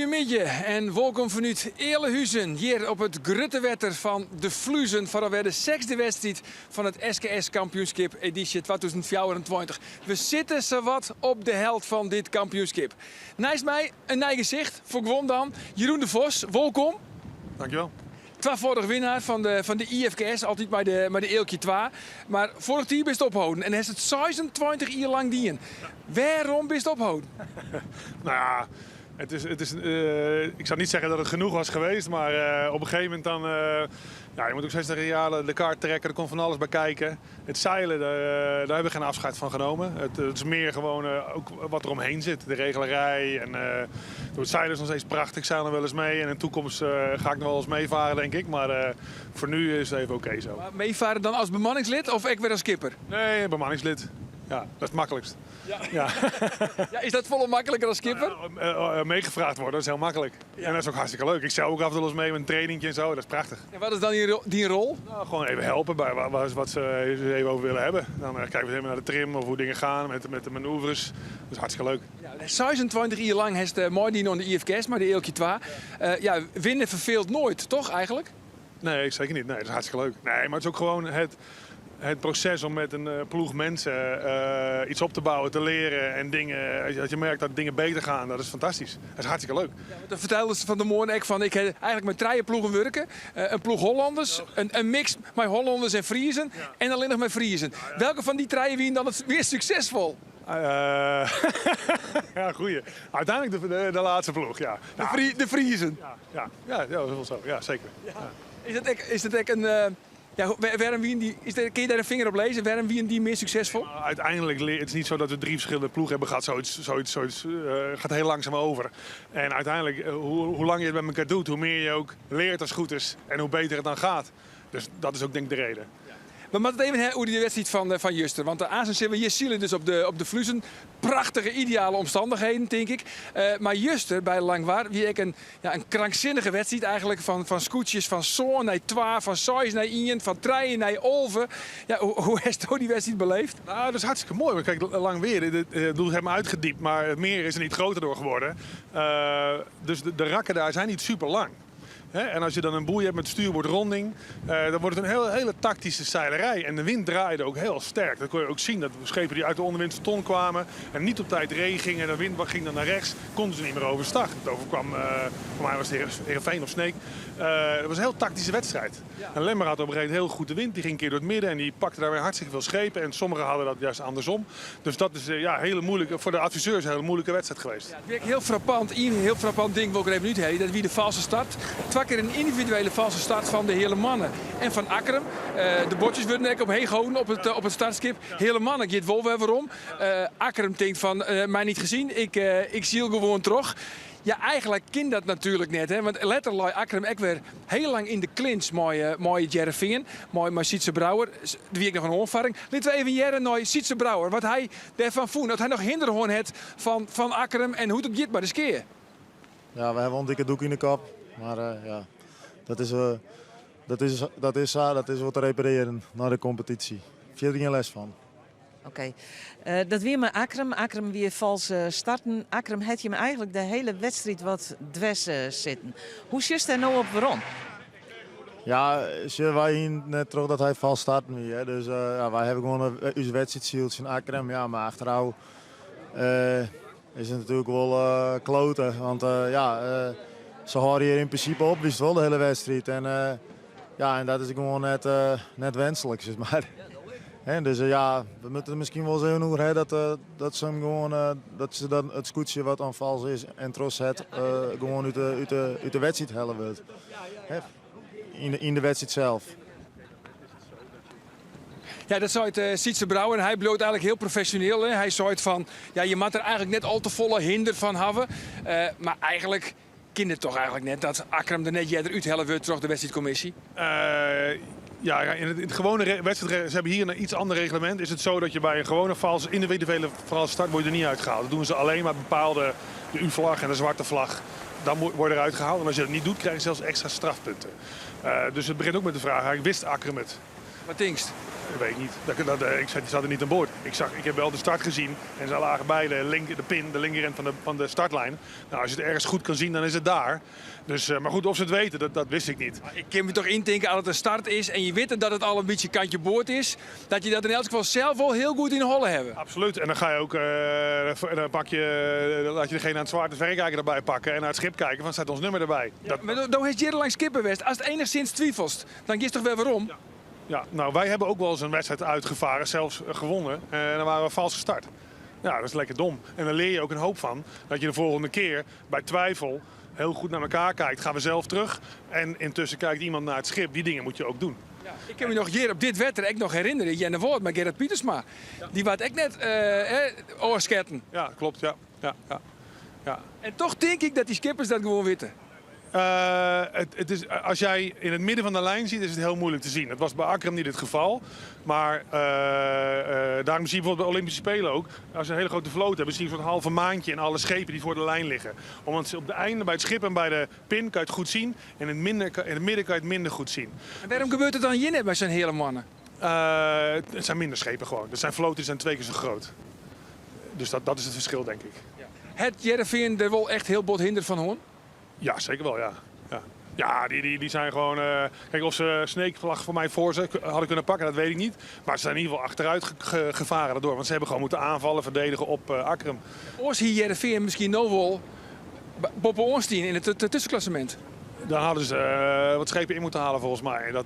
Goeiemiddei en wolkom fanút Ealahuzen, hjir op it grutte wetter fan de Fluezen foar alwer de sechsde wedstriid fan it SKS kampioenskip edysje 2024. We sitte sawat op de helt fan dit kampioenskip. Neist my in nij gesicht, foar guon dan, Jeroen de Vos, wolkom. Dankjewel. Twafâldich winnaar fan de, fan de IFKS, altyd mei de, mei de Eelkje 2. Mar foarich jier bist opholden en hast it 26 jier lang dien. Wêrom bist opholden? Nou ja, het is, ik zou niet zeggen dat het genoeg was geweest, maar op een gegeven moment dan, ja, je moet ook 60 jaar de kaart trekken, er komt van alles bij kijken. Het zeilen, daar hebben we geen afscheid van genomen. Het is meer gewoon ook wat er omheen zit, de regelerij. En het zeilen is nog steeds prachtig, ik zeil nog wel eens mee. En in de toekomst ga ik nog wel eens meevaren, denk ik. Maar voor nu is het even oké zo. Maar meevaren dan as bemanningslid of ek wer as skipper? Nee, bemanningslid. Ja, dat is het makkelijkst. Ja. Ja. Ja, is dat folle makliker as skipper? Meegevraagd worden, dat is heel makkelijk. En dat is ook hartstikke leuk. Ik zeil ook af en toe eens mee met een trainingje en zo. Dat is prachtig. En wat is dan dyn rol? Nou, gewoon even helpen bij wat ze even over willen hebben. Dan kijken we even naar de trim of hoe dingen gaan met de manoeuvres. Dat is hartstikke leuk. Ja, 26 jaar lang heeft uh, mooi de IFKS, maar de Eelkje 2. Ja, winnen verveelt nooit, toch eigenlijk? Nee, zeker niet. Nee, dat is hartstikke leuk. Nee, maar het is ook gewoon het proces om met een ploeg mensen iets op te bouwen, te leren en dingen, dat je merkt dat dingen beter gaan, dat is fantastisch. Dat is hartstikke leuk. Ja, want dan fertelde se fan 'e moarn ek fan, ik ha eigentlik mei trije ploegen wurke. In ploech Hollanders, in mix mei Hollanders en Friezen en allinnich mei Friezen. Welke fan dy trije wiene dan it meast suksesfol? Ja, goeie. Uiteindelijk de laatste ploeg, ja. De Friezen? Ja, dat is wel zo. Ja, zeker. Ja. Is dat ek in... Ja, wêrom wiene dy, kin je dêr in finger op lizze? Wêrom wiene dy mear suksesfol? Nou, uiteindelijk, het is niet zo dat we drie verschillende ploegen hebben gehad. Zoiets gaat heel langzaam over. En uiteindelijk, hoe lang je het met elkaar doet, hoe meer je ook leert als het goed is. En hoe beter het dan gaat. Dus dat is ook denk ik de reden. We moatte it even ha oer dy wedstriid fan juster. Want de aansens we hjir sile dus op de Fluezen. Prachtige, ideale omstannichheden, tink ik. Mar juster by Langwar wie ek in, ja, in kranksinnige wedstriid eigentlik. Fan skûtsjes fan sân nei 2, fan 6 nei 1, fan 3 nei 11. Ja, hoe hasto dy wedstriid beleve? Nou, dat is hartstikke mooi. Want kijk, Langweer, het doel is helemaal uitgediept, maar het meer is er niet groter door geworden. Dus de rakken daar zijn niet super lang. Hè? En als je dan een boei hebt met stuurboordronding, dan wordt het een hele tactische zeilerij. En de wind draaide ook heel sterk. Dat kon je ook zien, dat schepen die uit de onderwindse ton kwamen en niet op tijd ree gingen, de wind ging dan naar rechts, konden ze niet meer overstag. Het overkwam, voor mij was het Heerenveen of Sneek. Het was een heel tactische wedstrijd. En Lemmer had op een gegeven moment heel goed de wind. Die ging een keer door het midden en die pakte daar weer hartstikke veel schepen. En sommigen hadden dat juist andersom. Dus dat is ja, hele moeilijke, voor de adviseurs een hele moeilijke wedstrijd geweest. Ja, it wie hiel frappant. In hiel frappant ding wol ik der even úthelje. Dat wie de falske start. Twa kear in yndividuele falske start fan de Heale Mannen en fan Akkrum. De buordsjes wurde ek omheech holden op it startskip. Heale Mannen giet wol wer werom. Akkrum tinkt fan, my niet gezien, ik syl gewoan troch. Ja, eigentlik kin dat natuerlik net. Hè? Want letter lei Akkrum ek wer hiel lang yn de clinch mei it Hearrenfean, mei Sytze Brouwer. Der wie ek noch in oanfarring. Litte we even hearre nei Sytze Brouwer, wat hy dêrfan fûn. Dat hy noch hinder hân hat fan Akkrum en hoe't it giet mei de skea. Ja, we hawwe wol in dikke doek yn de kop. Mar ja, dat is wat te reparearjen nei de kompetysje. Fierder gjin lêst fan. Oké. Dat wie mei Akkrum. Akkrum wie falsk starten. Akkrum hat jim eigentlik de hiele wedstriid wat dwers sitten. Hoe sjochst dêr no op werom? Ja, sjoch, wy hiene net troch dat hy falsk starten wie. Hè. Dus ja, wy hawwe gewoan ús wedstriid syld tsjin Akkrum. Ja, mar achterôf is it natuerlik wol klote. Want ja, se hâlde hjir yn prinsipe op, witst wol, de hiele wedstriid. En ja, en dat is gewoan net winsklik, sis mar. Hè, dus ja, we moatte der miskien wol ris even oer ha dat se him gewoan, dat se dan it skûtsje wat dan falsk is en trochset, gewoan út de wedstriid helle wurdt. Hè, yn de wedstriid sels. Ja, dat seit Sytze Brouwer. En hy bliuwt eigentlik hiel profesjoneel. Hè. Hy seit fan, ja, je moatte der eigentlik net al te folle hinder fan hawwe. Mar eigentlik kin it dochs eigentlik net dat Akkrum der net earder úthelle wurdt troch de wedstriidkommisje? Ja, in het gewone wedstrijd, ze hebben hier een iets ander reglement. Is het zo dat je bij een gewone vals, individuele valse start word je er niet uitgehaald. Dat doen ze alleen maar bepaalde, de U-vlag en de zwarte vlag. Dan wordt eruit gehaald. En als je dat niet doet, krijg je zelfs extra strafpunten. Dus het begint ook met de vraag, eigenlijk wist Akkrum het? Wat tinkst? Dat weet ik niet. Dat, dat, ik zat er niet aan boord. Ik, zag, ik heb wel de start gezien en ze lagen bij de, link, de pin, de linkerend van de startlijn. Nou, als je het ergens goed kan zien, dan is het daar. Dus, maar goed, of ze het weten, dat wist ik niet. Maar ik kan me toch indenken als het een start is en je weet dat het al een beetje kantje boord is, dat je dat in elk geval zelf wel heel goed in de hollen hebben. Absoluut. En dan ga je ook, dan pak je, laat je degene aan het zwaarte verrekijker erbij pakken en naar het schip kijken van staat ons nummer erbij. Ja, dat, maar dan heeft jarenlang skippen west. Als het enigszins twijfelt, dan kies toch wel waarom? Ja. Ja, nou wij hebben ook wel eens een wedstrijd uitgevaren, zelfs gewonnen. En dan waren we vals gestart. Ja, dat is lekker dom. En dan leer je ook een hoop van. Dat je de volgende keer bij twijfel heel goed naar elkaar kijkt. Gaan we zelf terug en intussen kijkt iemand naar het schip. Die dingen moet je ook doen. Ja, ik kan me nog hier op dit wetter ik nog herinneren. Jenne Woord met Gerrit Pietersma. Ja. Die was ik net oorsketten. Ja, klopt. Ja. Ja, ja, ja. En toch denk ik dat die skippers dat gewoon weten. Het is, als jij in het midden van de lijn ziet, is het heel moeilijk te zien. Dat was bij Akkrum niet het geval. Maar daarom zie je bijvoorbeeld bij Olympische Spelen ook. Als ze een hele grote vloot hebben, zie je een soort halve maantje in alle schepen die voor de lijn liggen. Omdat op de einde bij het schip en bij de pin kan je het goed zien. En in het midden kan je het minder goed zien. En waarom gebeurt het dan hier net bij zo'n hele mannen? Het zijn minder schepen gewoon. Het zijn vloten die zijn 2 keer zo groot. Dus dat is het verschil, denk ik. Ja. Het Hearrenfean er wel echt heel bot hinder van hoor? Ja, zeker wel, ja. Ja, ja die zijn gewoon... Kijk, of ze Sneekvlag voor mij voor ze hadden kunnen pakken, dat weet ik niet. Maar ze zijn in ieder geval achteruit gevaren daardoor. Want ze hebben gewoon moeten aanvallen, verdedigen op Akkrum. Oors hier Hearrenfean misschien nog wel Boppe Oorstien in het tussenklassement. Dan hadden ze wat schepen in moeten halen volgens mij.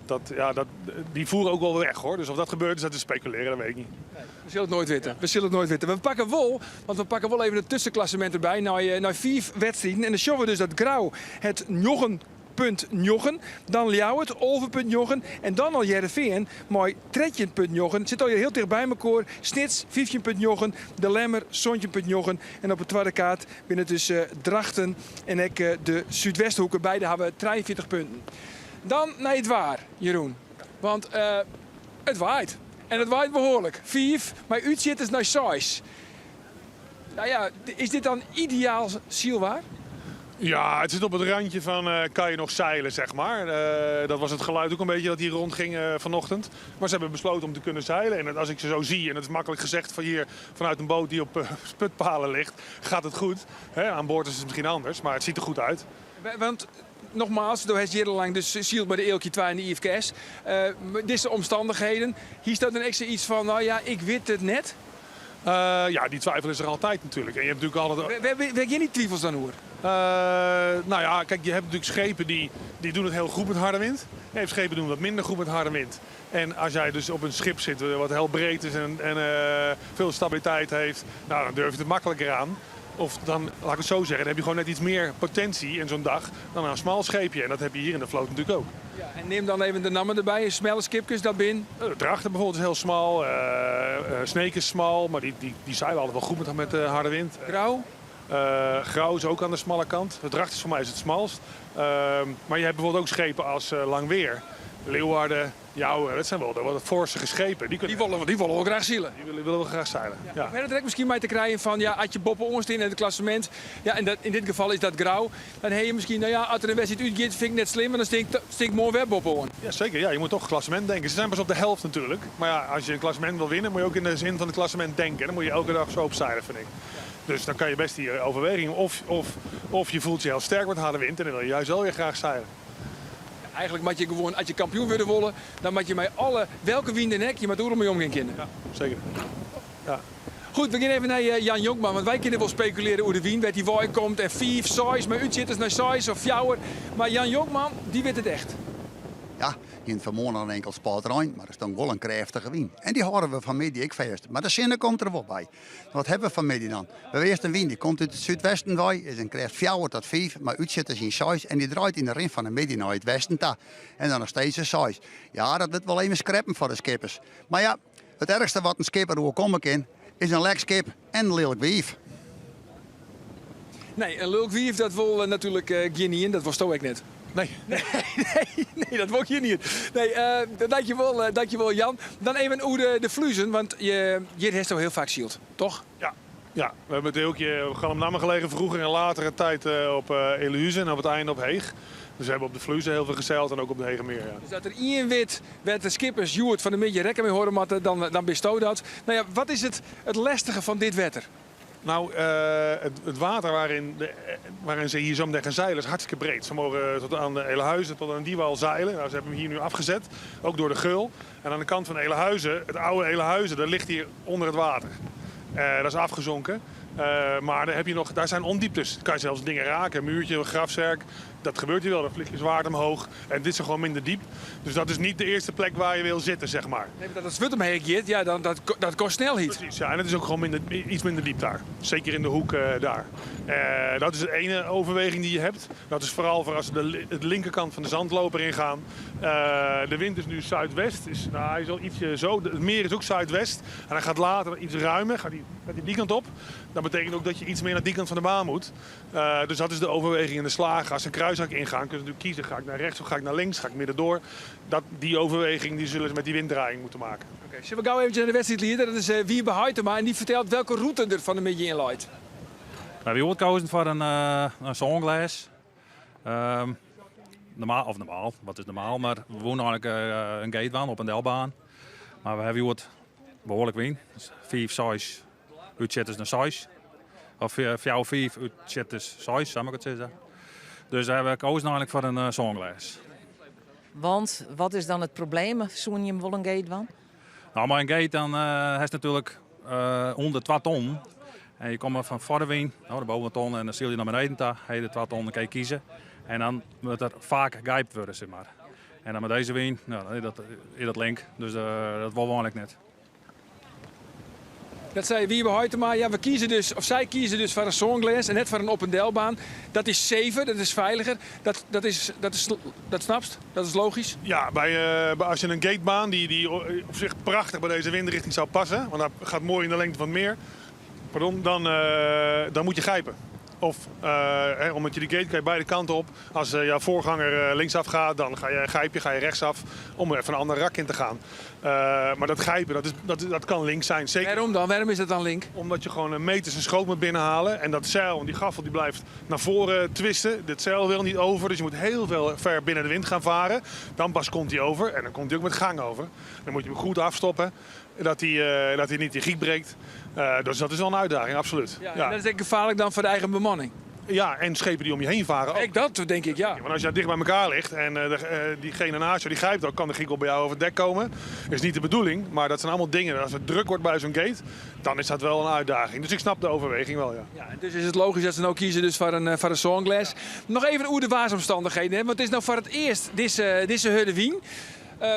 Die voeren ook wel weg hoor. Dus of dat gebeurt is, dat is speculeren, dat weet ik niet. Nee, we zullen het nooit weten. We zullen het nooit weten. We pakken wel, want we pakken wel even het tussenklassement erbij. Na 4 wedstrijden. En dan zien we dus dat Grou het 9,9. Dan Ljouwert, 11,9. En dan al Hearrenfean, mooi 13,9. Zit al heel dicht bij elkaar. Snits, 15,9. De Lemmer, 17,9. En op de tweede kaart binnen tussen Drachten en ik de Zuidwesthoeken. Beide hebben 43 punten. Dan naar het waar, Jeroen. Want het waait. En het waait behoorlijk. 5, maar uitzitters naar 6. Nou ja, is dit dan ideaal zielwaar? Ja, het zit op het randje van kan je nog zeilen, zeg maar. Dat was het geluid ook een beetje dat hier rondging vanochtend. Maar ze hebben besloten om te kunnen zeilen. En als ik ze zo zie, en het is makkelijk gezegd van hier vanuit een boot die op sputpalen ligt, gaat het goed. Hè, aan boord is het misschien anders, maar het ziet er goed uit. Want nogmaals, door het jarenlang dus ziel bij de Eelkje 2 en de IFKS. Deze omstandigheden, hier staat dan extra iets van, nou ja, ik weet het net. Ja, die twijfel is er altijd natuurlijk. En je hebt natuurlijk altijd... Waar jij niet twijfels dan hoor? Nou ja, kijk, je hebt natuurlijk schepen die doen het heel goed met harde wind. En je hebt schepen die doen wat minder goed met harde wind. En als jij dus op een schip zit wat heel breed is en veel stabiliteit heeft, nou, dan durf je het makkelijker aan. Of dan, laat ik het zo zeggen, dan heb je gewoon net iets meer potentie in zo'n dag dan een smal scheepje. En dat heb je hier in de vloot natuurlijk ook. Ja, en neem dan even de nammen erbij, smalle skipjes, dat bin. Drachten bijvoorbeeld is heel smal, Sneek is smal, maar die zeilen altijd wel goed met harde wind. Grou? Grou is ook aan de smalle kant. De Drachten is voor mij is het smalst. Maar je hebt bijvoorbeeld ook schepen als Langweer, Leeuwarden, Jouwen. Dat zijn wel de wat forse schepen. Die kunnen Die willen wel graag zeilen. Die willen wel graag zeilen. Ja. Ja. Ik heb het misschien mee te krijgen van, ja, had je Boppe Oorst in het klassement. Ja, en dat, in dit geval is dat Grou. Dan heb je misschien, nou ja, als er een wedstrijd uitgaat, vind ik net slim. Maar dan stinkt mooi weer Boppe Oorst. Ja, zeker. Ja, je moet toch klassement denken. Ze zijn pas op de helft natuurlijk. Maar ja, als je een klassement wil winnen, moet je ook in de zin van het klassement denken. Dan moet je elke dag zo op zeilen, vind ik. Dus dan kan je best die overweging. Of je voelt je heel sterk met harde wind en dan wil je juist wel weer graag zeilen. Eigenlijk moet je gewoon, als je kampioen willen worden, dan moet je met alle, welke wind en hek, je moet er mee om gaan kunnen. Ja, zeker. Ja. Goed, we gaan even naar Jan Jonkman, want wij kunnen wel speculeren hoe de wind werd die waai komt en 5, 6, maar uitzitters naar 6 of 4. Maar Jan Jonkman, die weet het echt. Ja, in het vanmorgen al een enkel spaat rein, maar er stond wel een krachtige wind. En die houden we vanmiddag ook vast. Maar de zin komt er wel bij. Wat hebben we vanmiddag dan? We hebben eerst een wind, die komt uit het zuidwesten bij, is een kracht 4 tot 5, maar uitzitters in 6 en die draait in de rin van de middag naar het westen toe. En dan nog steeds een 6. Ja, dat wordt wel even schreppen voor de skippers. Maar ja, het ergste wat een skipper overkomen kan, is een lek schip en een lelijk wief. Nee, een lelijk wief, dat wil natuurlijk geen niet in, dat was toch ik net. Nee. Nee, nee, nee, dat wil ik hier niet. Nee, dankjewel Jan. Dan even hoe de vluzen, want je hebt al heel vaak zielt, toch? Ja, ja, we hebben het heel keer op Gallum-Namme gelegen, vroeger en latere tijd op Elahuizen en op het einde op Heeg. Dus we hebben op de Fluezen heel veel gezeild en ook op de Hegemeer. Ja. Dus dat der ien wit wêr't de skippers hjoed fan 'e middei rekken mei hâlde moatte, dan, dan bisto dat. No ja, wat is it, it lestige fan dit wetter? Nou, het water waarin ze hier zo meteen gaan zeilen is hartstikke breed. Ze mogen tot aan de Elahuizen, tot aan die wal zeilen. Nou, ze hebben hem hier nu afgezet, ook door de geul. En aan de kant van Elahuizen, het oude Elahuizen, dat ligt hier onder het water. Dat is afgezonken. Maar daar, heb je nog, daar zijn ondieptes. Dan kan je zelfs dingen raken, een muurtje, een grafzerk. Dat gebeurt hier wel, dan vlieg je zwaard omhoog. En dit is gewoon minder diep. Dus dat is niet de eerste plek waar je wil zitten, zeg maar. Nee, maar dat het swurd omheech giet, ja, dan, dat kost snelheid. Precies, ja. En het is ook gewoon iets minder diep daar. Zeker in de hoek daar. Dat is de ene overweging die je hebt. Dat is vooral voor als we de linkerkant van de zandloper ingaan. De wind is nu zuidwest. Is, nou, hij is al ietsje zo. Het meer is ook zuidwest. En hij gaat later iets ruimer. Gaat hij die kant op. Dat betekent ook dat je iets meer naar die kant van de baan moet. Dus dat is de overweging in de slagen. Als ze een kruisrak ingaan, kunnen ze natuurlijk kiezen. Ga ik naar rechts of ga ik naar links? Ga ik midden door? Die overweging die zullen ze met die winddraaiing moeten maken. Oké, zullen we gauw eventjes naar de wedstrijdleider? Dat is Wiebe Huytema en die vertelt welke route er fan 'e middei yn leit. We hawwe hjoed kozen foar in sânglês. Normaal, of normaal, wat is normaal, mar we woene eigenlik in gate dwaan op in delbaan. Mar we hawwe hjoed behoarlik wyn. Dus 5, 6 útsjitters nei 6. Of 4, 5 útsjitters 6, sa moat ik it sizze. Dus dêr hawwe we kozen eigenlik foar in sânglês. Want wat is dan it probleem? Soene jim wol in gate dwaan? Nou, mei in gate dan hast natuerlik ûnder 2 ton. En je komt fan foar de wyn, no, de boventon en dan syl je nei beneden ta. Ha je de 2 ton, dan kin je kieze. En dan moat der faak gijpt wurde, sis mar. En dan mei dizze wyn, no, dan is dat link. Dus dat wol eigentlik net. Dat sei Wiebe Huytema. Ja, we kieze dus, of sy kieze dus foar in sânglês en net foar in op- en delbaan. Dat is safer, dat is feiliger. Dat snapst? Dat is logysk? Ja, als je een gatebaan die op zich prachtich by dizze windrichting soe passe, want dat giet moai yn de lingte fan it mear, pardon, dan moatte je grijpen. Of hè, omdat je de gate kan je beide kanten op. Als jouw voorganger linksaf gaat, dan ga je grijp je, ga je rechtsaf om even een ander rak in te gaan. Maar dat grijpen, dat kan links zijn. Zeker. Waarom dan? Waarom is dat dan link? Omdat je gewoon een meters en schoot moet binnenhalen. En dat zeil, want die gaffel die blijft naar voren twisten. Dit zeil wil niet over, dus je moet heel veel ver binnen de wind gaan varen. Dan pas komt hij over en dan komt hij ook met gang over. Dan moet je hem goed afstoppen, dat hij niet die giek breekt. Dus dat is wel een uitdaging, absoluut. Ja, en dat is echt gefaarlik dan foar de eigen bemanning? Ja, en schepen die om je heen varen ook. Ek dat, denk ik, ja. Want als jij dicht bij elkaar ligt en diegene naast jou die grijpt ook, kan de giek op bij jou over het dek komen. Is niet de bedoeling, maar dat zijn allemaal dingen. Als het druk wordt bij zo'n gate, dan is dat wel een uitdaging. Dus ik snap de overweging wel, ja. Ja, en dus is it logysk dat se no kieze dus foar in sânglês. Noch even oer de waarsomstannichheden, hè? Want it is no foar it earst dizze hurde wyn.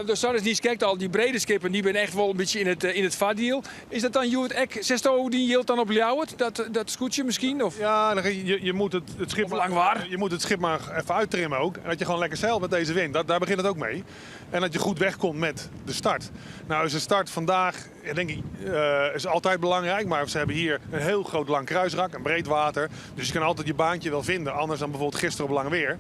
Dus sa is niet kijkt al die brede skippen, dy binne echt wol in bytsje yn it foardiel. Is dat dan hjoed ek, setsto dyn jild dan op Ljouwert, dat skûtsje miskien? Of? Ja, dan, je moet het schip Of Langwar? Je moet het schip maar even uittrimmen ook. En dat je gewoon lekker zeilt met deze wind. Daar begint het ook mee. En dat je goed wegkomt met de start. Nou is de start vandaag, ja, denk ik, is altijd belangrijk. Maar ze hebben hier een heel groot lang kruisrak, een breed water. Dus je kan altijd je baantje wel vinden. Anders dan bijvoorbeeld gisteren op Langweer.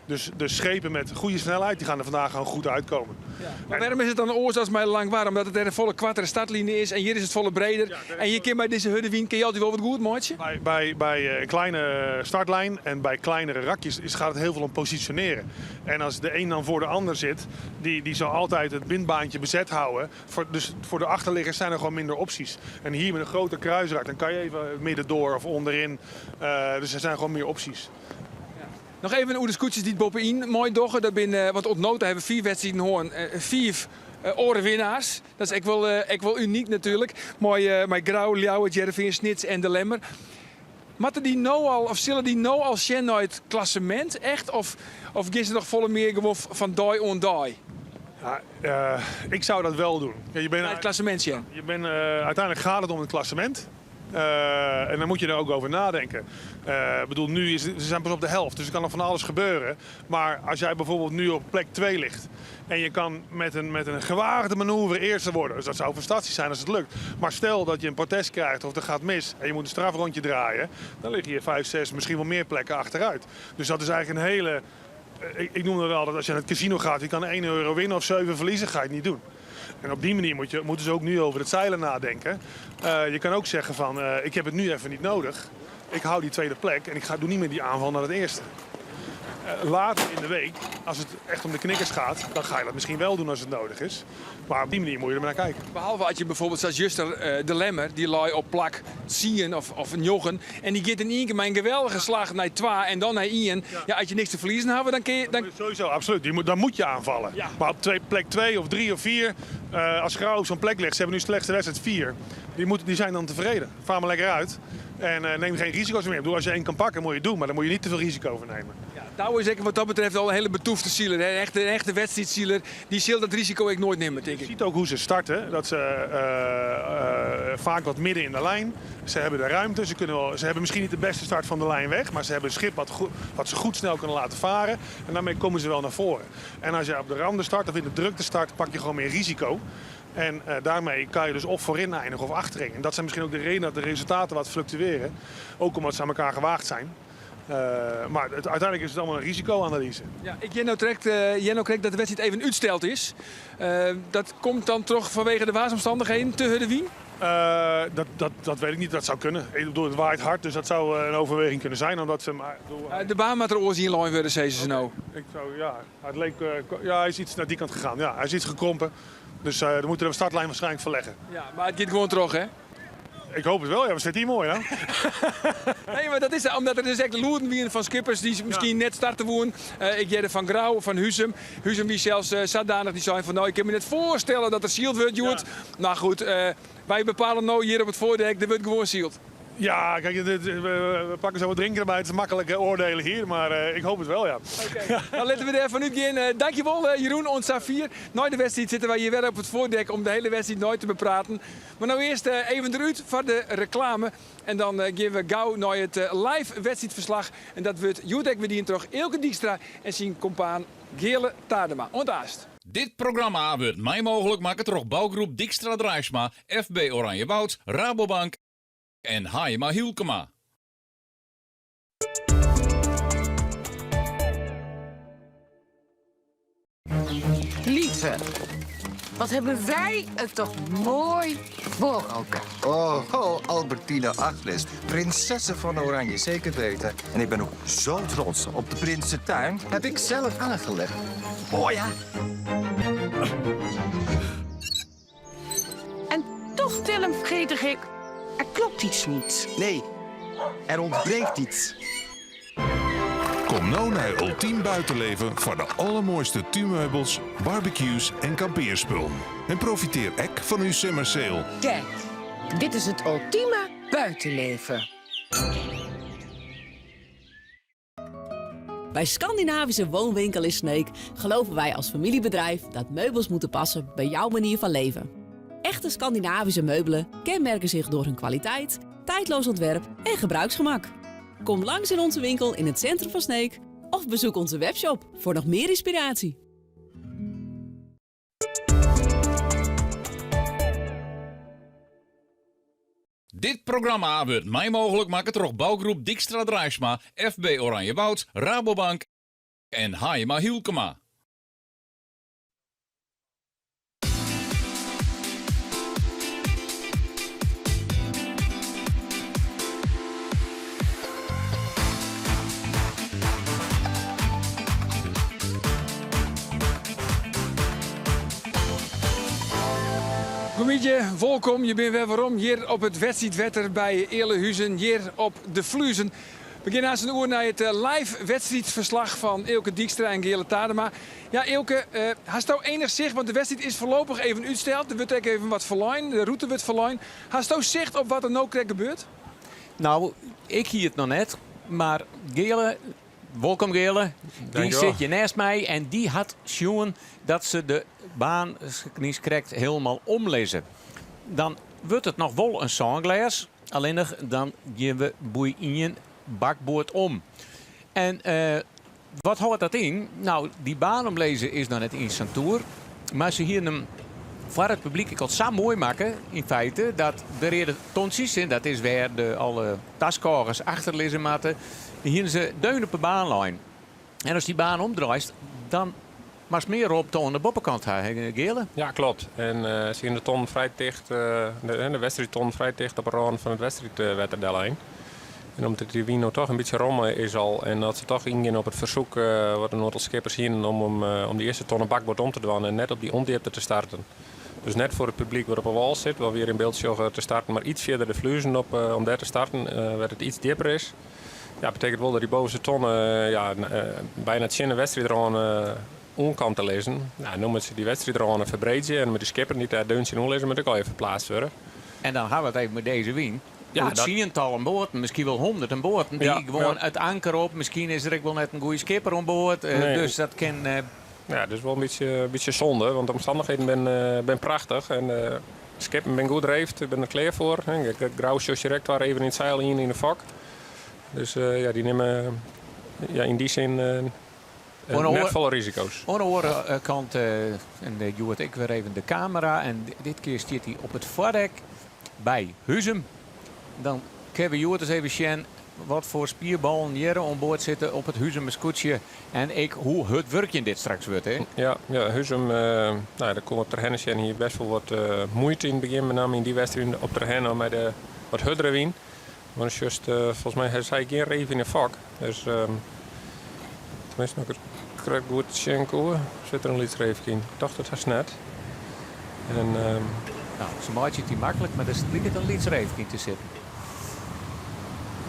Dus de schepen met goede snelheid, die gaan er vandaag gewoon goed uitkomen. Ja. Maar waarom is het dan oars as mei Langwar? Omdat it in folle koartere startline is en hjir is it folle breder. Ja, daar En je kin mei dizze hurde wyn, kin je altyd wol wat goed meitsje? Bij een kleine startlijn en bij kleinere rakjes gaat het heel veel om positioneren. En als de een dan voor de ander zit, die zal altijd het windbaantje bezet houden. Dus voor de achterliggers zijn er gewoon minder opties. En hier met een grote kruisrak, dan kan je even midden door of onderin. Dus er zijn gewoon meer opties. Noch even oer de skûtsjes dy't boppe-yn meidogge. Dat binne, want oant no ta hawwe we 5 wedstriden hân, 5 oare winnaars. Dat is ek wol unyk natuerlik. Mei Grou, Ljouwert, Hearrenfean, Snits en De Lemmer. Moatte dy no al, of sille dy no al sjen nei it klassemint echt? Of geane se noch folle mear gewoan fan dei oan dei? Ja, ik zou dat wel doen. Ja, je bent Nei it klassemint sjen. Je bent, uiteindelijk gaat het om het klassement. En dan moet je er ook over nadenken. Nu is het, ze zijn pas op de helft, dus er kan nog van alles gebeuren. Maar als jij bijvoorbeeld nu op plek 2 ligt en je kan met een gewaagde manoeuvre eerste worden. Dus dat zou fantastisch zijn als het lukt. Maar stel dat je een protest krijgt of er gaat mis en je moet een strafrondje draaien. Dan lig je 5, 6, misschien wel meer plekken achteruit. Dus dat is eigenlijk een hele... Ik noem dat wel dat als je naar het casino gaat, je kan 1 euro winnen of 7 verliezen, ga je het niet doen. En op die manier moeten ze ook nu over het zeilen nadenken. Je kan ook zeggen van, ik heb het nu even niet nodig. Ik hou die tweede plek en ik doe niet meer die aanval naar het eerste. Later in de week, als het echt om de knikkers gaat, dan ga je dat misschien wel doen als het nodig is. Maar op die manier moet je er maar naar kijken. Behalve als je bijvoorbeeld, zoals juster de Lemmer, die lei op plak tsien of njoggen. En die gaat in één keer met een geweldige slag naar 2 en dan naar 1. Ja, als je niks te verliezen hebt, dan kun je... Dan... Sowieso, absoluut. Dan moet je aanvallen. Maar op plek 2 of 3 of 4, als Grou op zo'n plek ligt, ze hebben nu slechtste wedstrijd 4. Die zijn dan tevreden. Vaar maar lekker uit. En neem geen risico's meer. Als je 1 kan pakken, moet je het doen. Maar dan moet je niet te veel risico over nemen. Ja, Douwe is echt wat dat betreft al een hele betoefde zieler. Hè? Een echte wedstrijdzieler. Die zal dat risico ik nooit nemen, denk ik. Je ziet ook hoe ze starten. Dat ze vaak wat midden in de lijn. Ze hebben de ruimte. Ze hebben misschien niet de beste start van de lijn weg. Maar ze hebben een schip wat ze goed snel kunnen laten varen. En daarmee komen ze wel naar voren. En als je op de randen start of in de drukte start, pak je gewoon meer risico. En daarmee kan je dus of voorin eindigen of achterin. En dat zijn misschien ook de redenen dat de resultaten wat fluctueren. Ook omdat ze aan elkaar gewaagd zijn. Maar uiteindelijk is het allemaal een risicoanalyse. Ja, ik Jenno trekt Jenno kreeg dat de wedstrijd even uitgesteld is. Dat komt dan toch vanwege de waarsomstandigheden te Hudde-Wien? Dat weet ik niet, dat zou kunnen. Ik bedoel, het waait hard, dus dat zou een overweging kunnen zijn. Omdat ze maar, ik bedoel, De baan moet er oors in lijn worden, zei ze nou. Ik zou, ja, het leek ja, hij is iets naar die kant gegaan. Ja, hij is iets gekrompen. Dus we moeten de startlijn waarschijnlijk verleggen. Ja, maar het gaat gewoon terug, hè? Ik hoop het wel, ja, we zitten hier mooi, hè? Nee, maar dat is omdat er dus echt loeren wieren van skippers die misschien net starten woen. Ik jette van Grou, van Huzum. Huzum die zelfs zodanig die zei van, nou, ik kan me net voorstellen dat er sealed wordt, Joert. Nou goed, wij bepalen nou hier op het voordek, er wordt gewoon sealed. Ja, kijk, we pakken zo wat drinken erbij. Het is makkelijk oordelen hier, maar ik hoop het wel, ja. Oké. Nou, laten we er even nu gaan. Dankjewel, Jeroen, ons Safir. Na de wedstrijd zitten wij hier weer op het voordek om de hele wedstrijd nooit te bepraten. Maar nou eerst even eruit voor de reclame. En dan gaan we gauw naar het live wedstrijdverslag. En dat wordt Joerdek bedient door Eelke Dijkstra en zijn compaan Geerle Tadema. Ontaast. Dit programma wordt mij mogelijk maken door bouwgroep Dijkstra Draisma, FB Oranjewoud, Rabobank en Haima Hielkema. Lieve, wat hebben wij het toch mooi voor elkaar. Oh, oh, Albertina Agnes, prinsessen van Oranje, zeker weten. En ik ben ook zo trots op de Prinsentuin. Heb ik zelf aangelegd. Oh ja. En toch, Willem, vergeet ik, er klopt iets niet. Nee, er ontbreekt iets. Kom nou naar Ultiem Buitenleven voor de allermooiste tuinmeubels, barbecues en kampeerspullen. En profiteer ek van uw summer sale. Kijk, dit is het ultieme buitenleven. Bij Scandinavische Woonwinkel in Sneek geloven wij als familiebedrijf dat meubels moeten passen bij jouw manier van leven. Echte Scandinavische meubelen kenmerken zich door hun kwaliteit, tijdloos ontwerp en gebruiksgemak. Kom langs in onze winkel in het centrum van Sneek of bezoek onze webshop voor nog meer inspiratie. Dit programma wordt mij mogelijk maken door bouwgroep Dijkstra Draisma, FB Oranjewoud, Rabobank en Haima Hielkema. Goedemiddag, welkom. Je bent weer waarom hier op het wedstrijdwetter bij Ealahuzen, hier op de Fluezen. We gaan naast een uur naar het live wedstrijdverslag van Eelke Dijkstra en Geerle Tadema. Ja, Eelke, hast jou enig zicht, want de wedstrijd is voorlopig even uitgesteld. Er wordt ook even wat verlijn, de route wordt verlijn. Hast jou zicht op wat er nou krijgt gebeurt? Nou, ik hier het nog net, maar Geerle, welkom Geerle, die Dankjewel. zit je naast mij en die had zien dat ze de baan krijgt helemaal omlezen. Dan wordt het nog wel een zandglas, alleen nog dan gaan we boei in bakboord om. En wat houdt dat in? Nou, die baan omlezen is dan net in Santour, maar ze hier hem voor het publiek, ik had het zo mooi maken, in feite, dat de reden tonsies, en dat is waar de alle taskagers achter liggen matten, hier ze deun op de baanlijn. En als die baan omdraait, dan maar meer op de aan de bovenkant, hè, Geerle? Ja, klopt. En ze zien de ton vrij dicht, de wedstrijdton vrij dicht op de rand van het wedstrijdwetterdel heen. En omdat dy wyn no toch in bytsje romme is al en dat se toch yngean op it fersoek wat in oantal skippers hienen om om dy earste tonne bakboard om te dwaan en net op dy ûndjipte te starten. Dus net foar it publyk wat op 'e wâl sit, wat we hjir yn byld sjogge, te starten, mar iets fierder de Fluezen op om dêr te starten, wêr't it iets djipper is. Ja, betekent wol dat dy bovenste tonne ja, byna tsjin de wedstriidrâne oan komt te lizzen. Nou, no moatte se dy wedstriidrâne ferbreedzje en mei de skippen dy't dêr deun tsjinoer lizze, moat ek allegear ferplaatst wurde. En dan ha we it even mei dizze wyn. Ja, Oer tsientallen boaten, miskien wol hûnderten boaten, dy gewoan it anker op. Miskien is der ek wol net in goede skipper oan board. Nee. Dus dat kin. Ja, dat is wol in bytsje sonde, want de omstannichheden binne prachtich en de skippen binne goed reefd, binne der klear foar. Grou sjochst direkt twa reven yn it seil, ien yn de fok. Dus ja, dy nimme ja, yn dy sin net folle risiko's. Oan de oare kant, en hjoed ek wer even de kamera, en dit kear stiet hy op it foardek by Huzum. Dan kinne we hjoed ris even sjen wat foar spierballen hjir oan board sitte op it Huzumer skûtsje en ek hoe hurd wurkjen dit straks wurdt. Hè? Ja, ja Huzum, nou, dêr koene we op Terherne sjen, hie best wol wat muoite yn it begjin, benammen yn dy wedstriid op Terherne mei de wat hurdere wyn. Mar sjochst, folgens my ha sy gjin reef yn de fok. Dus teminsten as ik it krekt goed sjen koe, sit der in lyts reefke yn. Ik tocht it hast net. En, No, se meitsje it dy maklik, mar der liket in lyts reefke yn te sitten.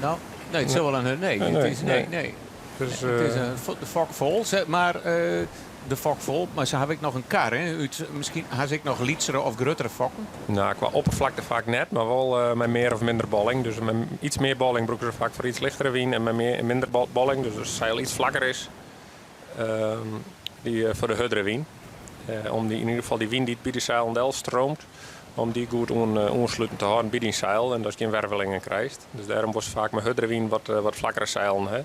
No, nee, it sil wol in nee, it is nee, nee. Dus, It is in de fok fol, mar de fok fol, mar se hawwe ek noch in kar, hè? Ut, miskien ha se ek noch lytsere of gruttere fokken? No, kwa opperflakte faak net, mar wol mei mear of minder bolling. Dus mei iets mear bolling brûke se faak foar iets lichtere wyn en mei mear, minder bolling, dus as it seil iets flakker is, dy foar de hurdere wyn. Om dy, yn ieder gefal dy wyn dy't by de seilen del streamt, om dy goed oansluten te hâlden by dyn seil en datst gjin wervelingen krijst. Dus dêrom wolst faak mei hurdere wyn wat flakkere seilen ha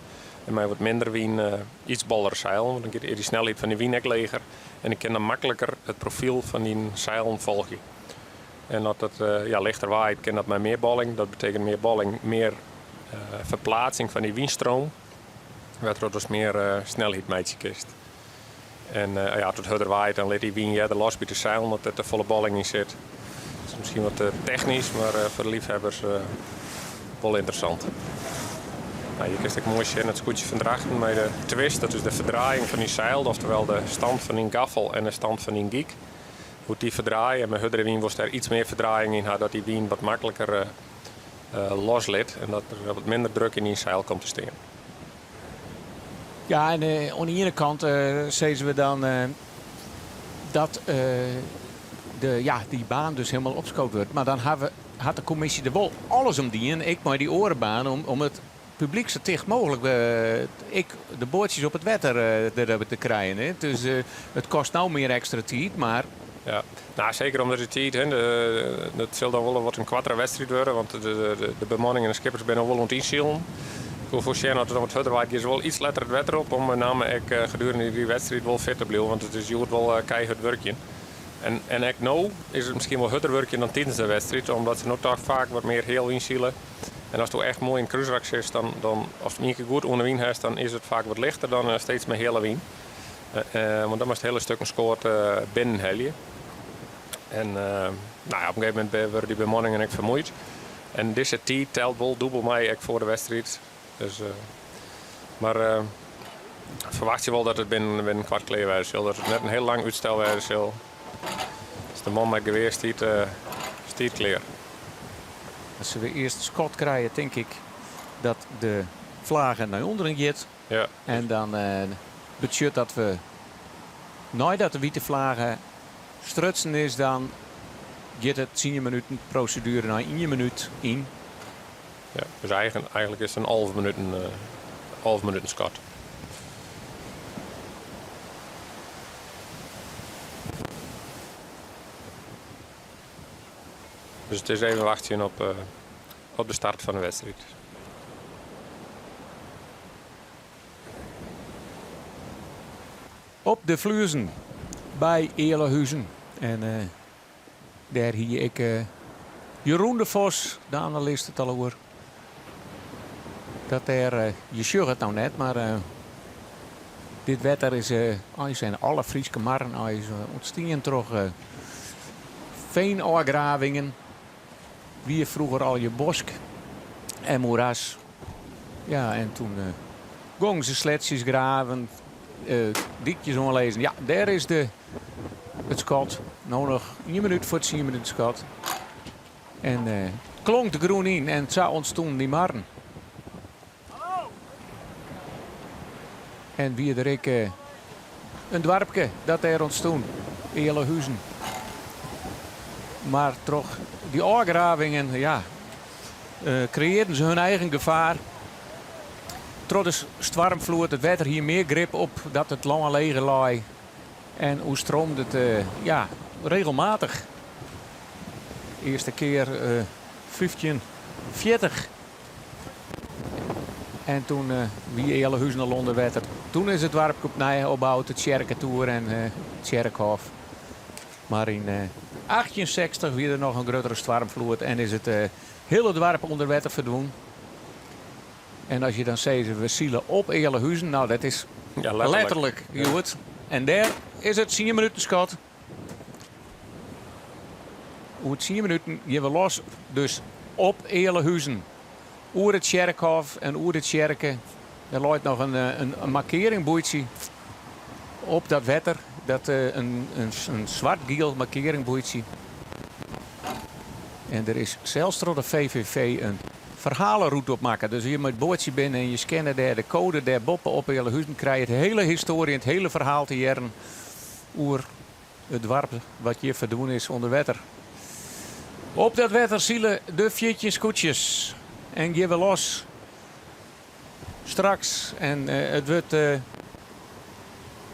en mei wat minder wyn iets bollere seilen, want dan giet dy snelheid fan dy wyn ek leger en ik kin dan makliker it profyl fan dyn seilen folgje. En as it ja, lichter waait, kin dat mei mear bolling. Dat betekent mear bolling, mear ferplaatsing fan dy wynstroom, wêrtroch't dus mear snelheid meitsje kinst. En ja, as it hurder waait, dan lit dy wyn earder los by de seilen as der te folle bolling yn sit. Dat is miskien wat technysk, mar foar de liefhebbers wol ynteressant. Nou, hjir kinst ek moai sjen it skûtsje fan Drachten mei de twist, dat is de ferdraaiing fan dyn seil, oftewel de stand fan dyn gaffel en de stand fan dyn gyk. Hoe't dy ferdraaie en mei hurdere wyn wolst dêr iets mear ferdraaiing yn ha, dat dy wyn wat makliker loslit en dat der wat minder druk yn dyn seil komt te stean. Ja, en oan de iene kant sizze we dan dat de, ja, dy baan dus hielendal opskood wurdt. Mar dan hawwe, hat de kommisje der wol alles om dien, ek mei dy oare baan, om it publyk sa ticht mooglik ek de boatsjes op it wetter der te krijen. Hè. Dus it kostet no mear ekstra tiid, mar... Ja, nou, seker omdat de tiid, hè, dat sil dan wol wat in koartere wedstriid wurde, want de bemanning en de skippers binne al wol oan it ynsilen. Ik wol foarsjen dat it dan wat hurder waait, gean se wol iets letter it wetter op om mei namme ek gedurende dy wedstriid wol fit te bliuwen, want it is hjoed wol keihurd wurkjen. En ek no is it miskien wol hurder wurkjen dan tidens de wedstriid, omdat se no toch faak wat mear heal ynsile. En asto echt moai yn it krúsrak sitst, dan, ast ien kear goed oan de wyn hast, dan is it faak wat lichter dan steeds mei heale wyn. Want dan moatst hiele stukken skoat binnen helje. En nou ja, op in gegeven momint wurde dy bemanningen ek fermuoid. En dizze tiid telt wol dûbel mei ek foar de wedstriid. Dus, mar ferwachtsje wol dat it binnen koart klear wêze sil. Dat it net in hiel lang útstel wêze sil. Dus de man mei it gewear stiet klear. As we earst skot krije, tink ik dat de flage nei ûnderen giet. Ja. En dan betsjut dat we neidat de wite flage strutsen is, dan giet it tsien minuten proseduere nei ien minút yn. Ja, dus eigentlik is it in 11 minuten, 11 minuten skot. Dus it is even wachtsjen op, op de start fan de wedstriid. Op de Fluezen by Ealahuzen. En dêr hie ek Jeroen de Vos, de analist, it al oer. Dat dêr, je sjogge it no net, mar dit wetter is eins en alle Fryske marren eins ûntstien troch feanôfgravingen. Wie froeger allegear bosk en moeras. Ja, en toen gongen se sletsjes graven, dykjes oanlizzen. Ja, dêr is de, it skot. No noch ien minút foar tsien minuten skot. En klonk de grûn yn en sa ûntstûnen dy marren. En wie der ek in doarpke dat dêr ûntstûn, Ealahuzen. Mar troch dy ôfgravingen, ja, kreëarden se hun eigen gefaar. Troch de stoarmfloed, it wetter hie mear grip op dat it lân leger lei en oerstroomde it, ja, regelmatich. Earste kear 1540. En toen wie Ealahuzen al ûnder wetter. Toen is it doarpke opnij opboud, de tsjerketoer en it tsjerkhôf. Mar yn 1860 wie der noch in gruttere stoarmfloed en is it hiele doarp ûnder wetter ferdwûn. En as je dan sizze we sile op Ealahuzen, nou dat is Ja, letterlik. letterlik hjoed. En dêr is it tsien minuten skot. Oer tsien minuten gean we los dus op Ealahuzen. Oer it tsjerkhôf en oer de tsjerke. Der leit noch in, in markearingboeitsje op dat wetter. Dat, in, in, in swart-giel markearingboeitsje. En der is sels troch de VVV in ferhalerûte op makke. Dus je mei it boatsje binne en je scanne dêr de koade dêr boppe op Ealahuzen, krije je it hiele histoarje en it hiele ferhaal te hearren oer it doarp wat hjir ferdwûn is ûnder wetter. Op dat wetter sile de 14 skûtsjes en gean we los straks. En it wurdt,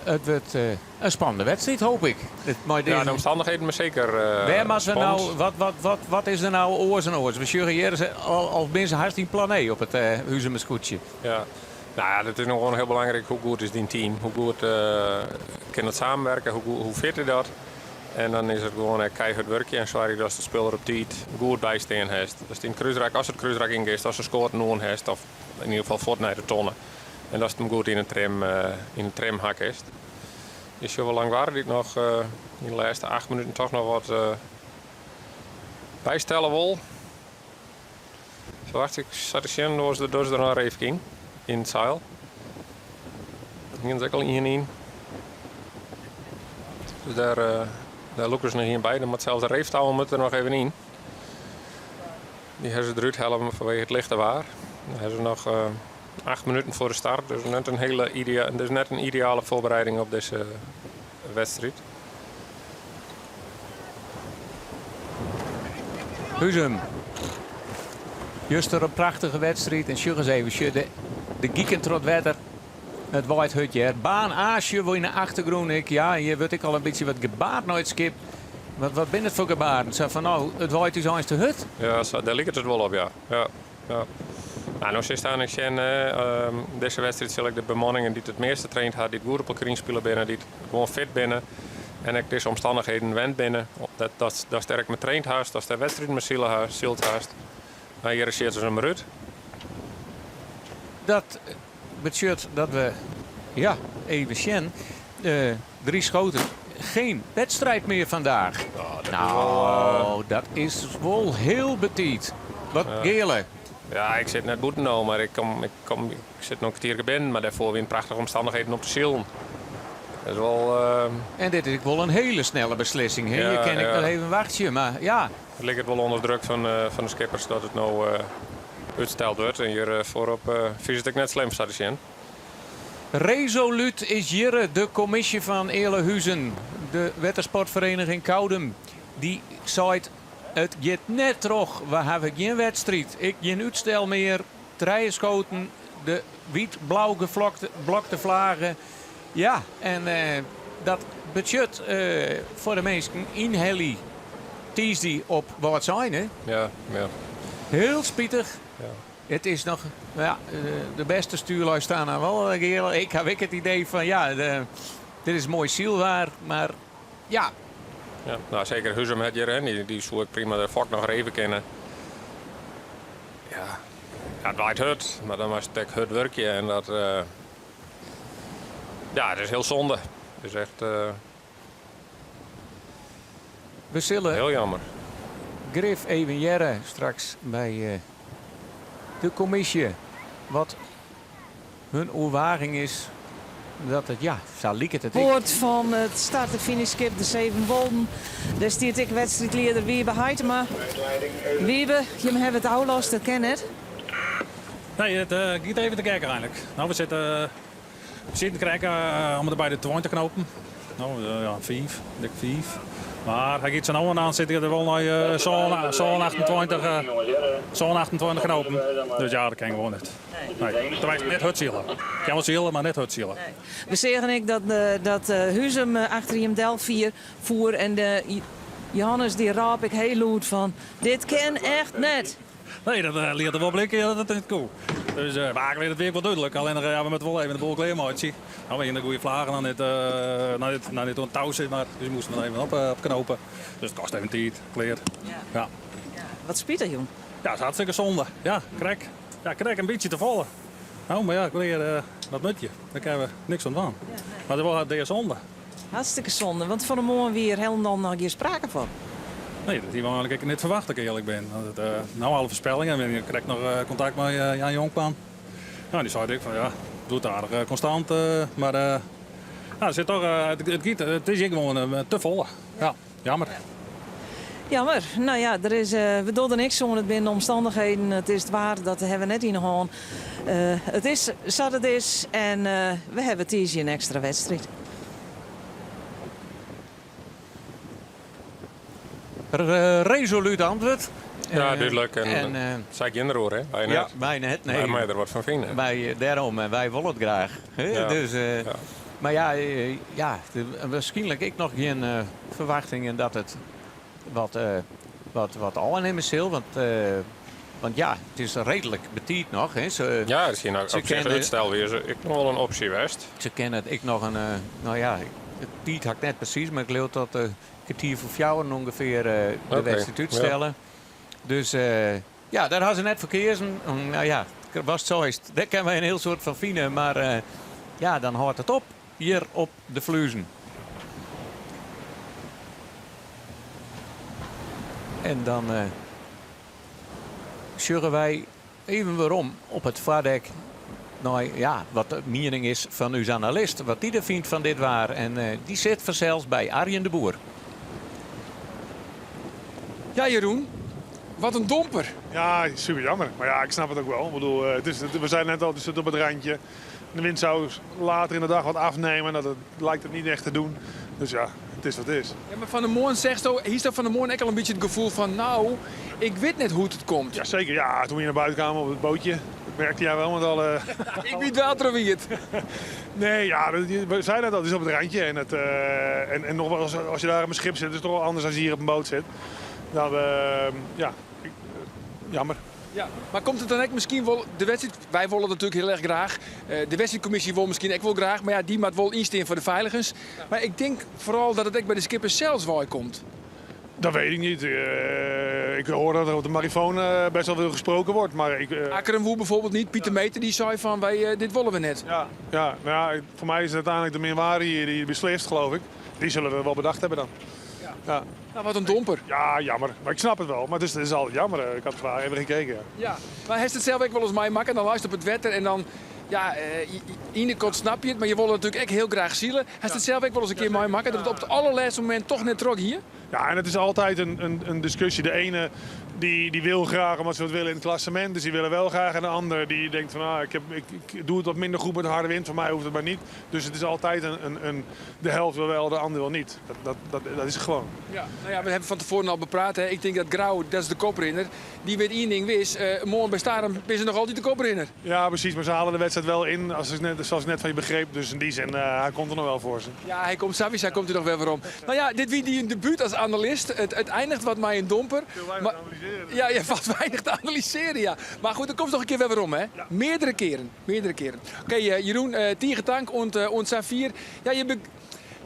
it wurdt in spannende wedstriid, hoop ik. Mei Ja, de dizze- omstannichheden mar seker Wêr moatte we no, spannend. wat, wat, wat, wat is der no oars en oars? We sjogge hjir al, al binne se hast yn plan E op it uh, Huzumer skûtsje. Ja. Nou ja, dat is noch gewoan hiel belangryk. Hoe goed is dyn team? Hoe goed kin it samenwerken? Hoe, hoe fit is dat? En dan is it gewoan ek keihard wurkje en soargje datst it spul der op tiid goed by stean hast. Datst yn it krúsrak, ast it krúsrak yngiest, datst de skoaten oan hast of yn ieder gefal fuort nei de tonne. En datst him goed yn de trim, yn de trim ha kinst. Je sjogge Langwar dy't noch yn de lêste 8 minuten toch noch wat bystelle wol. Wacht, ik sa te sjen, doar se der noch even yn, yn it seil. Der hiene se ek al ien yn. Dus dêr, dêr lûke se noch ien by. Dan moat sels de reeftouwen moat der noch even yn. Dy hawwe se derút helle fanwege it lichte waar. Dan hawwe se noch 8 minuten foar de start. Dus net in hiele idea dus net in ideale foarbereiding op dizze wedstriid. Huzum. Juster in prachtige wedstriid. En sjoch ris even, sjoch de, de giken troch it wetter. It waait hurd hjir. Baan A sjogge we yn de achtergrûn ek. Ja, hjir wurdt ek al in bytsje wat gebaard nei it skip. Wat, wat binne it foar gebaren? Sa fan no, it waait ús eins te hurd. Ja, sa, dêr liket it wol op, ja. Ja, ja. Nou, no sitst aan ik sjen, dizze wedstriid sil ik de bemanningen dy't it measte traind ha, dy't goed op elkoar ynspile binne, dy't gewoan fit binne en ek dizze omstannichheden wend binne, dat, dat, datst dêr ek mei traind hast, datst dêr wedstriden mei sile hast, syld hast. Nou, hjir sitte se him derút. Dat betsjut dat we, ja, even sjen, drie schoten, geen wedstrijd meer vandaag. Ja, dat is Nou, wol, dat is wol hiel betiid. Wat Geale. Ja, ik sit net bûten no, mar ik kom, ik kom, ik sit no in kertierke binnen, mar dêrfoar wiene prachtige omstannichheden om te silen. Dat is wol. En dit is ek wol in hiele snelle beslissing. Hè? Ja, je kin ek ja. noch even wachtsje, mar ja. It liket wol ûnder druk fan, fan de skippers dat it no útsteld wurdt. En hjir foarop fyn it ek net slim sa te sjen. Resolút is hjir de kommisje fan Ealahuzen, de wettersportvereniging Koudum. Dy seit it giet net troch, we hawwe gjin wedstriid, ek gjin útstel mear. Trije skoten, de wyt-blau geflokte blokte flage. Ja, en dat betsjut foar de minsken yn Hely tiisdei op Wâldsein. Hè? Ja, ja. Hiel spitich. Ja. It is noch, ja, de bêste stjoerlui stean dan wol, Geale. Ik haw ek it idee fan, ja, dit is moai sylwaar, mar ja. Ja, nou, seker Huzum hat hjir, hè, dy soe ek prima de fok noch reve kinne. Ja, ja, it waait hurd, mar dan moatst ek hurd wurkje en dat, ja, it is hiel sonde. It is echt We sille hiel jammer. grif even hearre straks by de kommisje. Wat hun oerwaging is dat it, ja, sa liket it ek. Board fan it start en finishskip de Sevenwolden. Dêr stiet ek wedstriidlieder Wiebe Haitema. Wiebe, jim hawwe it ôflost, dat kin net. Nee, it giet even te gek eigenlik. No, we sitte, we sieten krekt om der by de 20 knopen. No, ja, fiif, dik fiif. Mar hy giet sa no en dan sit er wol nei sân, 28, sân, 28 knopen. Dus ja, dat kin gewoan net. Nee, tenminste net hurd sile. Kin wol sile, mar net hurd sile. We seagen ek dat, dat Huzum achter jim del fier foer en de Johannes dy rôp ek hiel lûd fan dit kin echt net. Nee, dat liet er wol blikken dat it net koe. Dus mar it wie ek wol dúdlik. Allinnich ja, we moatte wol even de boel klearmeitsje. No, we hiene de goede flaggen noch net, noch net, noch net oan it tou sis mar. Dus we moasten der even op, op knopen. Dus it kost even tiid, klear. Ja. Wat spitich, jong. Ja, it is hartstikke sonde. Ja, krekt. Ja, krekt in bytsje te folle. No, mar ja, klear, dat moat je. Dêr kinne we niks oan dwaan. Mar it is wol deasonde. Hartstikke sonde, want fan 'e moarn wie er hielendal noch gjin sprake fan. Nee, dat hie we eigenlik ek net ferwachte, as ik earlik bin. Want it, no, alle foarspellingen, we hiene krekt noch kontakt mei Jan Jonkman. No, dy sei ek fan ja, doe't aardich konstant, mar no, der sit toch, it giet, it is ek gewoan te folle. Ja, jammer. Jammer. No ja, der is, we dogge der niks oan. It binne de omstannichheden, it is it waar, dat hawwe we net yn 'e hân. It is sa't it is en we hawwe tiisdei in ekstra wedstriid. Resolút antwurd. Ja, dúdlik. En sy gean deroer, hè? Wy net. Wy net, nee. Wy meie der wat fan fine. Wy, dêrom, en wy wolle it graach. Dus, mar ja, ja, waarskynlik ek noch gjin ferwachtingen dat it wat, wat, wat ôfnimme sil. Want, want ja, it is reedlik betiid noch. Hè. Se, ja, it kin op sich útstel wie ek noch wol in opsje west. Se kinne it ek noch in, no ja, de tiid ha ik net presys, mar ik leau dat kertier foar fjouweren ûngefear de wedstriid útstelle. Dus ja, dêr ha se net foar keazen. No ja, watst seist, dêr kinne wy in hiel soad fan fine, mar ja, dan hâldt it op hjir op de Fluezen. En dan sjogge wy even werom op it foardek nei ja, wat de miening is fan ús analist, wat dy der fynt fan dit waar. En dy sit fansels by Arjen de Boer. Ja, Jeroen, wat in domper. Ja, super jammer. Maar ja, ik snap het ook wel. Ik bedoel, het is, we zeiden net al, het zit op het randje. De wind zou later in de dag wat afnemen. Nou, dat lijkt het niet echt te doen. Dus ja, het is wat het is. Ja, mar fan 'e moarn sechsto, hiest fan 'e moarn ek al in bytsje it gefoel fan, no, ik wit net hoe't it komt. Ja, zeker. Ja, toen we hier naar buiten kwamen op het bootje, dat merkte jij wel met alle... Ik wie dwaal Nee, ja, we zeiden dat, het is op het randje. En, het, en nog wel als, als je daar op een schip zit, is het toch wel anders als je hier op een boot zit. Dan, ja, jammer. Ja, mar komt it dan ek miskien wol de wedstriid, wy wolle it natuerlik hiel erch graach, de wedstriidkommisje wol miskien ek wol graach, mar ja, dy moat wol ynstean foar de feiligens. Mar ik tink foaral dat it ek by de skippers sels wei komt. Dat weet ik niet. Ik hoor dat er op de marifoon best wel veel gesproken wordt. Maar ik, Akkrum woe bijvoorbeeld niet. Pieter Meeter die sei fan wy, dit wolle we net. Ja, ja, nou ja, voor mij is het uiteindelijk de minwaarde hier die beslist, geloof ik. Die zullen we wel bedacht hebben dan. Ja. Ja. Nou, wat in domper. Ja, jammer. Maar ik snap het wel. Maar het is altijd jammer. Ik had graag even gekeken. Ja. Ja, mar hast it sels ek wolris meimakke? Dan leist op it wetter en dan, ja, yn de kant snap je it, mar je wolle natuerlik ek hiel graach sile. Hast it sels ek wolris in kear meimakke dat it op it allerlêste momint toch net troch gie? Ja, en het is altijd een discussie. De ene die wil graag omdat ze wat willen in het klassement, dus die willen wel graag. En de ander die denkt van, ah, ik doe het wat minder goed met de harde wind, voor mij hoeft het maar niet. Dus het is altijd de helft wil wel, de ander wil niet. Dat is gewoon. Ja, nou ja, we hawwe fan tefoaren al bepraat. Hè. Ik tink dat Grou, dat is de koprinner. Dy wit ien ding wis. Moarn by Starum binne se noch altyd de koprinner. Ja, precies. Maar ze halen de wedstrijd wel in, zoals ik net van je begreep. Dus in die zin, hij komt er nog wel voor ze. Ja, hy komt sawiesa, komt er noch wer werom. Nou ja, dit wie dyn debút as analist. It einiget wat mei in domper. Veel weinig te analyseren. Ja, je valt weinig te analyseren, ja. Mar goed, der komst noch in kear wer werom, hè? Ja. Meardere kearen. Meardere kearen. Oké, Jeroen, tige tank oant safier. Ja,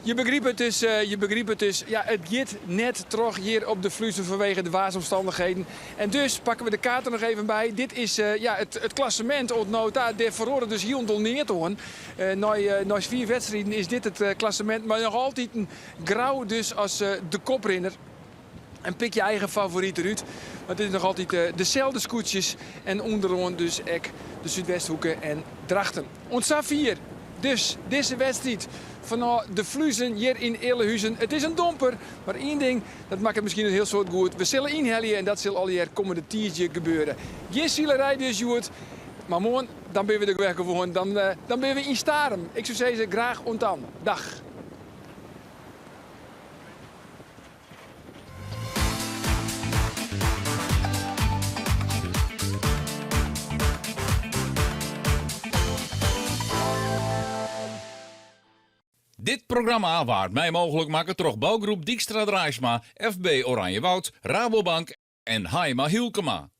je begripe it dus, je begripe it dus. Ja, it giet net troch hjir op de Fluezen fanwege de waarsomstannichheden. En dus pakke we de kaart der noch even by. Dit is ja, it klassemint oant no ta. Dêr feroaret dus hielendal neat oan. Nei fiif wedstriden is dit it klassemint. Mar noch altyd in Grou dus as de koprinner. En pik je eigen favoryt derút. Want it is noch altyd eh, deselde skûtsjes en ûnderoan dus ek de Súdwesthoeke en Drachten. Oant safier dus dizze wedstriid fanôf de Fluezen hjir yn Ealahuzen. It is in domper, mar ien ding, dat makket miskien in hiel soad goed. We sille ynhelje en dat sil allegear kommende tiisdei gebeure. Gjin silerij dus hjoed, mar moarn dan binne we der wer gewoan. Dan, eh, dan binne we yn Starum. Ik soe sizze, graach oant dan. Dag. Dit programma waard mei mooglik makke troch bougroep Dijkstra Draisma, FB Oranjewoud, Rabobank en Haima Hylkema.